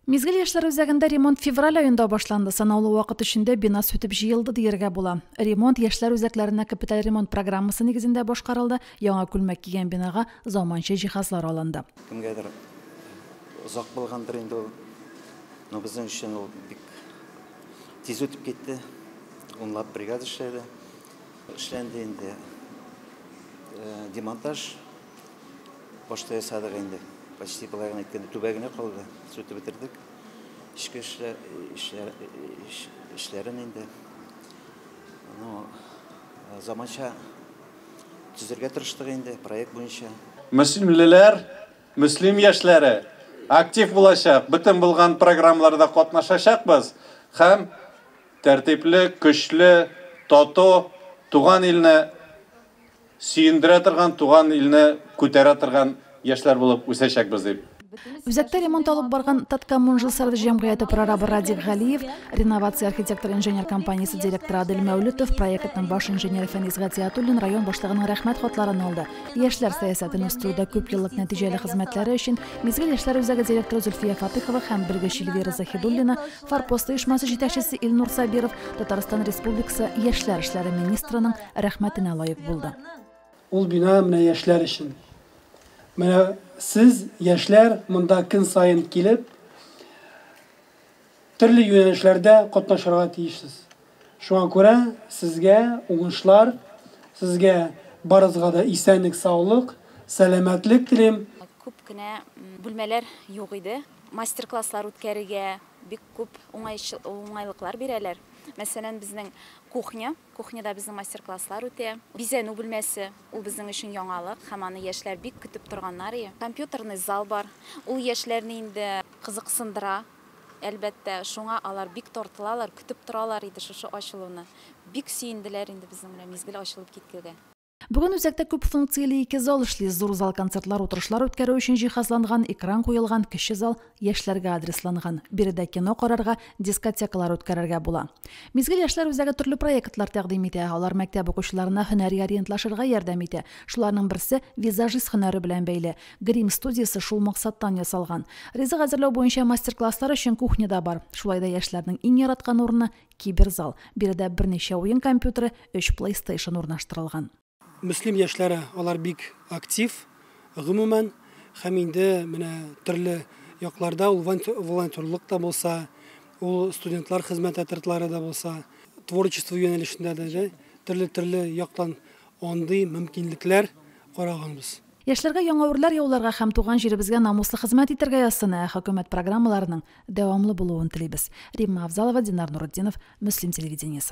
Мизгел яшьләр үзәгендә ремонт февраль аенда башланды. Санаулы вакыт эчендә бина сүтеп җыелды дияргә була. Ремонт яшьләр үзәкләренә капиталь ремонт программасы нигезендә башкарылды. Яңа күлмәк кигән бинага заманча җиһазлар алынды. Кемгәдер озак булгандыр инде ул. Но безнең өчен ул бик тиз үтеп китте. Унлап бригада эшләде. Эшләнде инде демонтаж. Башта ясадык инде. Почти болай гына әйткәндә түбә генә калды. Сүтеп бетердек. Эчке эшләр, эшләр, эшләрен инде. Ну, заманча төзергә тырыштык инде проект буенча. Мөслимлеләр, Мөслим яшьләре актив булачак, бөтен булган программаларда катнашачакбыз һәм тәртипле, көчле, тату, туган илне сөендерә торган, туган илне күтәрә торган яшьләр булып үсәчәкбез дип. Үзәктә ремонт алып барган Таткоммунжилсервис җәмгыяте прорабы Радик Галиев, Реновация архитектор-инженер компаниясе директоры Адель Мәүлетов, проектның баш инженеры Фәнис Гатиятуллин район башлыгының рәхмәт хатларын алды. Яшьләр сәясәтен үстерүдә күпьеллык нәтиҗәле хезмәтләре өчен Мизгел яшьләр үзәге директоры Зөлфия Фатыхова һәм белгеч Эльвира Заһидуллина, Форпост оешмасы җитәкчесе Илнур Сабиров Татарстан Республикасы Яшьләр эшләре министрының рәхмәтенә лаек булды. Ул бина менә яшьләр өчен. Менә сез, яшьләр, монда көн саен килеп, төрле юнәлешләрдә катнашырга тиешсез. Шуңа күрә сезгә уңышлар, сезгә барыгызга да исәнлек, саулык, сәламәтлек телим. Күп кенә бүлмәләр юк иде. Мастер-класслар үткәрергә бик күп уңайлыклар бирәләр. Мәсәлән, безнең кухня, кухняда безнең мастер-класслар үтә. Бизәнү бүлмәсе, ул безнең өчен яңалык һәм аны яшьләр бик көтеп торганнар. Компьютерный зал бар. Ул яшьләрне инде кызыксындыра, әлбәттә. Шуңа алар бик тартылалар, көтеп торалар иде шушы ачылуны. Бик сөенделәр инде безнең белән мизгел ачылып киткәнгә. Бүген үзәктә күп функцияле ике зал эшли. Зур зал концертлар, утырышлар үткәрү өчен җиһазланган, экран куелган, кече зал яшьләргә адресланган. Биредә кино карарга, дискотекалар үткәрергә була. Мизгел яшьләр үзәге төрле проектлар тәкъдим итә. Алар мәктәп укучыларына һөнәри ориентлашырга ярдәм итә. Шуларның берсе визажист һөнәре белән бәйле. Грим студиясе шул максаттан ясалган. Ризык әзерләү буенча мастер-класслар өчен кухня да бар. Шулай да яшьләрнең иң яраткан урыны киберзал. Биредә берничә уен компьютеры, 3 PlayStation урнаштырылган. Мөслим яшьләре алар бик актив, гомумән, һәм инде менә төрле якларда ул волонтерлык та булса, ул студентлар хезмәт отрядлары да булса, творчество юнәлешендә дә төрле-төрле яктан андый мөмкинлекләр караганбыз. Яшьләргә яңа үрләр яуларга һәм туган җиребезгә намуслы хезмәт итәргә язсын, ә хөкүмәт программаларының дәвамлы булуын телибез. Римма Авзалова, Динар Нуретдинов, Мөслим телевидениесе.